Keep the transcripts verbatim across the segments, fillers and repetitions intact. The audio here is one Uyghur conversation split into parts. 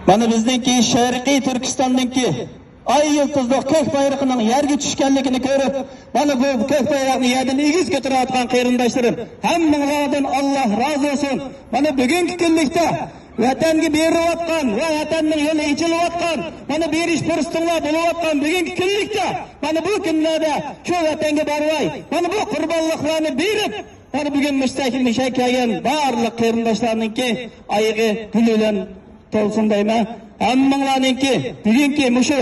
مانا بىزنىڭكى شەرقىي تۈركىستاننىڭكى ئاي يۇلتۇزلۇق كۆك بايرىقىنىڭ يەرگە چۈشكەنلىكىنى كۆرۈپ، مانا بۇ كۆك بايراقنى يەردىن ئېگىز كۆتۈرۈۋاتقان قېرىنداشلىرىم، ھەممىڭلاردىن ئاللا رازى بولسۇن. مانا بۈگۈنكى كۈنلۈكتە ۋەتەنگە بېرىۋاتقان ۋە ۋەتەننىڭ يولى ئېچىلىۋاتقان، مانا بېرىش پۇرسىتىڭلار بولۇۋاتقان بۈگۈنكى كۈنلۈكتە، مانا بۇ كۈنلەردە شۇ ۋەتەنگە بارماي، مانا بۇ قۇربانلىقلارنى بېرىپ، مانا بۈگۈن مۇشۇ سەھنىگە كەلگەن بارلىق قېرىنداشلارنىڭكى ئايىغى گۈل بىلەن تولسۇن دەيمەن. ھەممىڭلارنىڭكى بۈگۈنكى مۇشۇ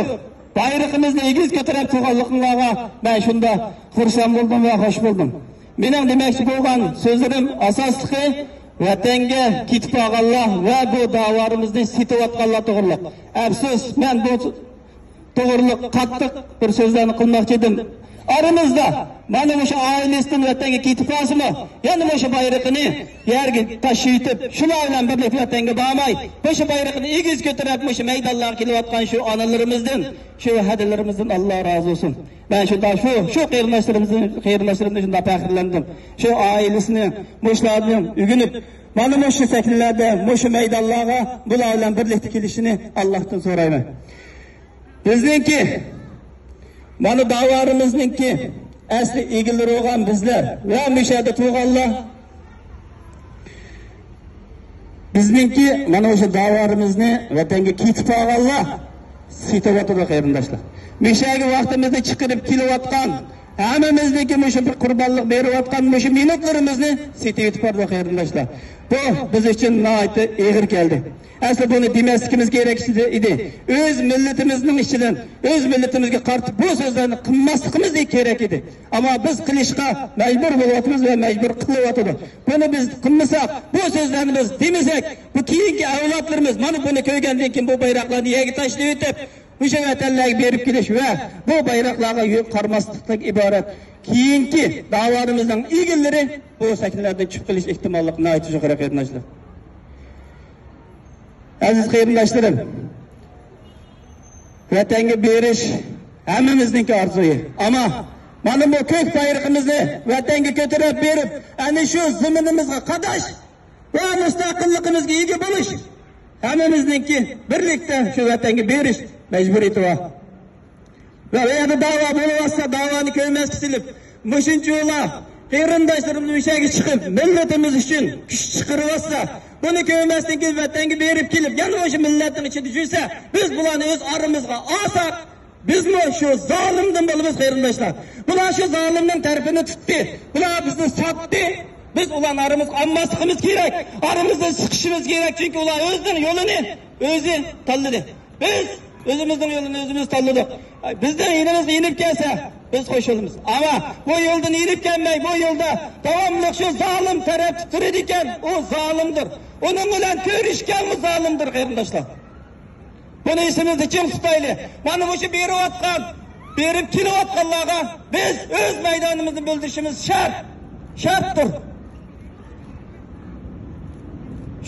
بايرىقىمىزنى ئېگىز كۆتۈرۈپ تۇرغانلىقىڭلارغا مەن شۇنداق خۇرسەن بولدۇم ۋە خوش بولدۇم. مېنىڭ دېمەكچى بولغان سۆزلىرىم ئاساسلىقى ۋەتەنگە كېتىپ قالغانلار ۋە بۇ داۋارىمىزنى سېتىۋاتقانلار توغرىلىق. ئەپسۇس، مەن بۇ توغرىلىق قاتتىق بىر سۆزلەرنى قىلماقچى ئىدىم. ئارىمىزدا مانا مۇشۇ ئائىلىسىدىن ۋەتەنگە كېتىپ قالسىمۇ، يەنە مۇشۇ بايرىقىنى يەرگە تاشلىۋېتىپ، شۇلار بىلەن بىرلىكتە ۋەتەنگە بارماي، مۇشۇ بايرىقنى ئېگىز كۆتۈرۈپ، مۇشۇ مەيدانلارغا كېلىۋاتقان شۇ ئانىلىرىمىزدىن، شۇ ھەدىلىرىمىزدىن ئاللا رازى بولسۇن. مەن شۇنداق شۇ، شۇ قېرىنداشلىرىمىزنى، قېرىنداشلىرىمدىن شۇنداق پەخىرلەندىم. شۇ ئائىلىسىنى مۇشۇلاردىن ئۆگىنىپ، مانا مۇشۇ سەھنىلەردە، مۇشۇ مەيدانلارغا بۇلار بىلەن بىرلىكتە كېلىشىنى ئاللاھتىن سورايمەن. بىزنىڭكى مانا داۋارىمىزنىڭكى ئەسلى ئىگىلىرى بولغان بىزلەر ۋە مۇشۇ يەردە تۇرغانلار، بىزنىڭكى مانا شۇ داۋارىمىزنى ۋەتەنگە كېتىپ قالغانلار سېتىۋاتىدۇ، قېرىنداشلار. مۇشۇ يەرگە ۋاقتىمىزنى چىقىرىپ كېلىۋاتقان، ھەممىمىزنىڭكى مۇشۇ بىر قۇربانلىق بېرىۋاتقان مۇشۇ مىنۇتلىرىمىزنى سېتىۋېتىپ بارىدۇ، قېرىنداشلار. بۇ بىز ئۈچۈن ناھايىتى ئېغىر كەلدى. ئەسلى بۇنى دېمەسلىكىمىز كېرەك ئىدى. ئۆز مىللىتىمىزنىڭ ئىچىدىن، ئۆز مىللىتىمىزگە قارىتىپ بۇ سۆزلەرنى قىلماسلىقىمىز كېرەك ئىدى. ئەمما بىز قىلىشقا مەجبۇر بولۇۋاتىمىز ۋە مەجبۇر قىلىۋاتىدۇ. بۇنى بىز قىلمىساق، بۇ سۆزلەرنى بىز دېمىسەك، بۇ كېيىنكى ئەۋلادلىرىمىز مانا بۇنى كۆرگەندىن كېيىن بۇ بايراقلارنى يەرگە تاشلىۋېتىپ، مۇشۇ ۋەتەنلەرگە بېرىپ كېلىش ۋە بۇ بايراقلارغا يۈز قارىماسلىقتىن ئىبارەت كېيىنكى داۋالىرىمىزنىڭ ئىگىلىرى بۇ سەھنىلەردىن چۈشۈپ قېلىش ئېھتىماللىقى ناھايىتى يۇقىرى، قېرىنداشلار. ئەزىز قېرىنداشلىرىم، ۋەتەنگە بېرىش ھەممىمىزنىڭكى ئارزۇيى. ئەمما مانا بۇ كۆك بايرىقىمىزنى ۋەتەنگە كۆتۈرۈپ بېرىپ، ئەنە شۇ زېمىنىمىزغا قاداش ۋە مۇستەقىللىقىمىزغا ئىگە بولۇش ھەممىمىزنىڭكى بىرلىكتە شۇ ۋەتەنگە بېرىش مەجبۇرىيىتى بار. ۋە ئۇ يەردە داۋا بولۇۋاتسا، داۋانى كۆرمەسكە سېلىپ، مۇشۇنچىۋالا قېرىنداشلىرىمىز مۇشۇ يەرگە چىقىپ، مىللىتىمىز ئۈچۈن كۈچ چىقىرىۋاتسا، بۇنى كۆرمەستىن كېيىن ۋەتەنگە بېرىپ كېلىپ، يەنە مۇشۇ مىللەتنىڭ ئىچىدە يۈرسە، بىز بۇلارنى ئۆز ئارىمىزغا ئالساق، بىزمۇ شۇ زالىمدىن بولىمىز، قېرىنداشلار. بۇلار شۇ زالىمنىڭ تەرىپىنى تۇتتى. بۇلار بىزنى ساتتى. بىز ئۇلارنى ئارىمىزغا ئالماسلىقىمىز كېرەك. ئارىمىزدىن چىقىشىمىز كېرەك. چۈنكى ئۇلار ئۆزىنىڭ يولىنى ئۆزى تاللىدى. بىز ئۆزىمىزنىڭ يولىنى ئۆزىمىز تاللىدۇق. بىزنىڭ يېنىمىزغا يېنىپ كەلسە، بىز خوش بولىمىز. ئەمما بۇ يولدىن يېنىپ كەلمەي، بۇ يولدا داۋاملىق شۇ زالىم تەرەپتە تۇرىدىكەن، ئۇ زالىمدۇر. ئۇنىڭ بىلەن كۆرۈشكەنمۇ زالىمدۇر، قېرىنداشلار. بۇنى ئېسىمىزدە چىڭ تۇتايلى. مانا مۇشۇ بېرىۋاتقان، بېرىپ كېلىۋاتقانلارغا بىز ئۆز مەيدانىمىزنى بىلدۈرۈشىمىز شەرت، شەرتتۇر.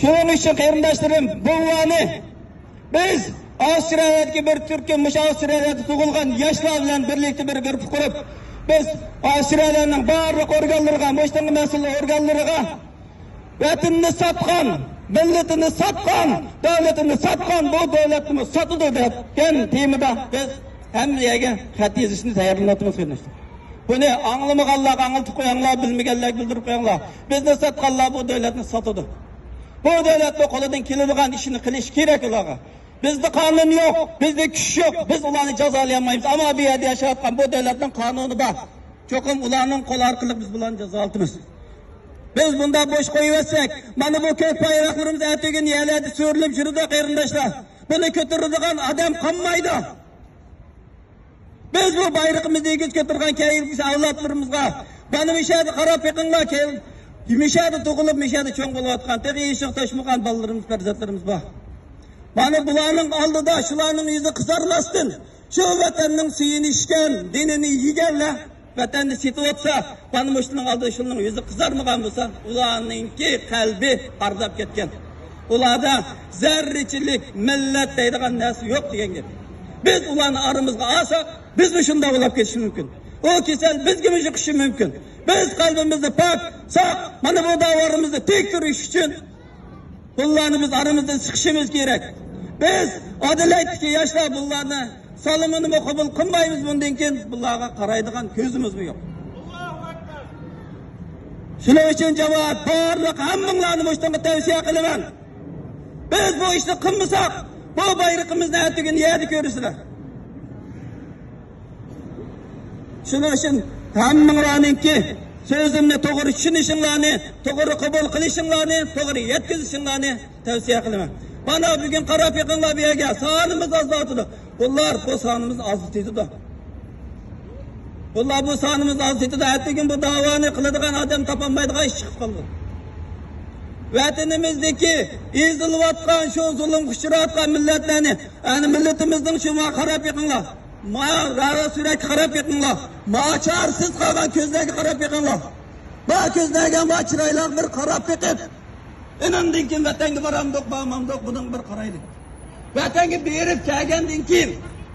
شۇنىڭ ئۈچۈن قېرىنداشلىرىم، بۇ ۋانى بىز ئاۋسترالىيەدىكى بىر تۈركۈم، مۇشۇ ئاۋسترالىيەدە تۇغۇلغان ياشلار بىلەن بىرلىكتە بىر گۇرۇپپا قۇرۇپ، بىز ئاۋسترالىيەنىڭ بارلىق ئورگانلىرىغا، مۇشۇنىڭغا مەسئۇل ئورگانلىرىغا، ۋەتىنىنى ساتقان، مىللىتىنى ساتقان، دۆلىتىنى ساتقان، بۇ دۆلەتنىمۇ ساتىدۇ دېگەن تېمىدا بىز ھەممە يەرگە خەت يېزىشنى تەييارلىنىۋاتىمىز، قېرىنداشلار. بۇنى ئاڭلىمىغانلارغا ئاڭلىتىپ قويۇڭلار، بىلمىگەنلەرگە بىلدۈرۈپ قويۇڭلار. بىزنى ساتقانلار بۇ دۆلەتنى ساتىدۇ. بۇ دۆلەتنىڭ قولىدىن كېلىدىغان ئىشنى قىلىش كېرەك ئۇلارغا. بىزدە قانۇن يوق، بىزدە كۈچ يوق، بىز ئۇلارنى جازالىيالمايمىز. ئەمما بۇ يەردە ياشاۋاتقان بۇ دۆلەتنىڭ قانۇنى بار. چوقۇم ئۇلارنىڭ قولى ئارقىلىق بىز بۇلارنى جازالىتىمىز. بىز بۇنداق بوش قويۇۋەتسەك، مانا بۇ كۆك بايراقلىرىمىز ئەتىگۈن يەرلەردە سۈرۈلۈپ يۈرىدۇ، قېرىنداشلار. بۇنى كۆتۈرىدىغان ئادەم قالمايدۇ. بىز بۇ بايرىقىمىزنى ئېگىز كۆتۈرگەن كەلگۈسى ئەۋلادلىرىمىزغا، مانا مۇشۇ يەردە قاراپ بېقىڭلار، كەل-، مۇشۇ يەردە تۇغۇلۇپ، مۇشۇ يەردە چوڭ بولۇۋاتقان، تېخى يېشىغا توشمىغان بالىلىرىمىز، پەرزەنتلىرىمىز بار. مانا بۇلارنىڭ ئالدىدا شۇلارنىڭ يۈزى قىزارماستىن، شۇ ۋەتەننىڭ سۈيىنى ئىچكەن، دىنىنى يېگەنلەر ۋەتەننى سېتىۋاتسا، مانا مۇشۇنىڭ ئالدىدا شۇنىڭ يۈزى قىزارمىغان بولسا، ئۇلارنىڭكى قەلبى قارىداپ كەتكەن. ئۇلاردا زەررىچىلىك، مىللەت دەيدىغان نەرسە يوق دېگەن گەپ. بىز ئۇلارنى ئارىمىزغا ئالساق، بىزمۇ شۇنداق بولاپ كېتىشى مۇمكىن. ئۇ كېسەل بىزگىمۇ يۇقۇشى مۇمكىن. بىز قەلبىمىزنى پاك، ساق، مانا بۇ داۋالىرىمىزنى تىك تۇرۇش ئۈچۈن بۇلارنى بىز ئارىمىزدىن چىقىشىمىز كېرەك. بىز ئادېلايدتىكى ياشلار بۇلارنى سالىمىنىمۇ قوبۇل قىلمايمىز، بۇندىن كېيىن بۇلارغا قارايدىغان كۆزىمىزمۇ يوق. شۇنىڭ ئۈچۈن جامائەت، بارلىق ھەممىڭلارنى مۇشۇنىڭغا تەۋسىيە قىلىمەن. بىز بۇ ئىشنى قىلمىساق، بۇ بايرىقىمىزنى ئەتىگۈن يەردە كۆرىسىلەر. شۇنىڭ ئۈچۈن ھەممىڭلارنىڭكى سۆزۈمنى توغرا چۈشىنىشىڭلارنى، توغرا قوبۇل قىلىشىڭلارنى، توغرا يەتكۈزۈشۈڭلارنى تەۋسىيە قىلىمەن. مانا بۈگۈن قاراپ بېقىڭلار بۇ يەرگە، سانىمىز ئازلاۋاتىدۇ. بۇلار بۇ سانىمىزنى ئازلىتىدۇ. بۇلار بۇ سانىمىزنى ئازلىتىدۇ. ئەتىگۈن بۇ داۋانى قىلىدىغان ئادەم تاپالمايدىغان ئىش چىقىپ قالىدۇ. ۋەتىنىمىزدىكى ئېزىلىۋاتقان، شۇ زۇلۇمغا ئۇچراۋاتقان مىللەتلەرنى، يەنى مىللىتىمىزنىڭ شۇ، ماڭا قاراپ بېقىڭلار. ماڭا رەۋە سۈرەتكە قاراپ بېقىڭلار. ماڭا چارىسىز قالغان كۆزلەرگە قاراپ بېقىڭلار. ما كۆزلەرگە، ما چىرايلارغا بىر قاراپ بېقىپ، ئېنىڭدىن كېيىن ۋەتەنگە بارامدۇق، بارمامدۇق، بۇنىڭغا بىر قارايلى. ۋەتەنگە بېرىپ كەلگەندىن كېيىن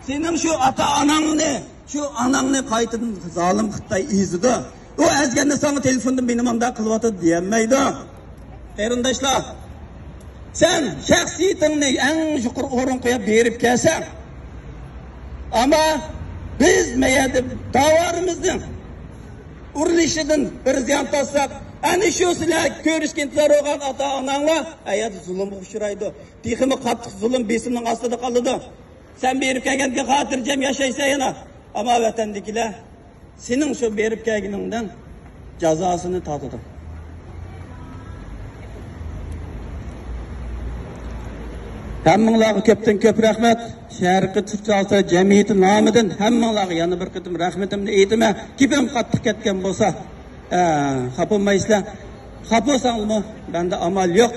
سېنىڭ شۇ ئاتا-ئاناڭنى، شۇ ئاناڭنى قايتىدىن زالىم خىتاي ئېزىدۇ. ئۇ ئەزگەندە ساڭا تېلېفوندا مېنى مۇنداق قىلىۋاتىدۇ دېيەلمەيدۇ. قېرىنداشلار، سەن شەخسىيىتىڭنى ئەڭ يۇقىرى ئورۇنغا قويۇپ بېرىپ كەلسەڭ، ئەمما بىز مەيەردە داۋانىمىزنىڭ ئۇرۇلۇشىدىن بىر زىيان تارتساق، ئەنە شۇ سىلەر كۆرۈشكە ئىنتىزار بولغان ئاتا-ئاناڭلار ئەيەردە زۇلۇمغا ئۇچرايدۇ. تېخىمۇ قاتتىق زۇلۇم، بېسىمنىڭ ئاستىدا قالىدۇ. سەن بېرىپ كەلگەندىكىن خاتىرجەم ياشايسەن يەنە. ئەمما ۋەتەندىكىلەر سېنىڭ شۇ بېرىپ كەلگىنىڭدىن جازاسىنى تارتىدۇ. ھەممىڭلارغا كۆپتىن كۆپ رەھمەت. شەرقىي تۈركىستان جەمئىيىتى نامىدىن ھەممىڭلارغا يەنە بىر قېتىم رەھمىتىمنى ئېيتىمەن. گېپىم قاتتىق كەتكەن بولسا، ئە، خاپا بولمايسىلەر. خاپا بولساڭلارمۇ مەندە ئامال يوق.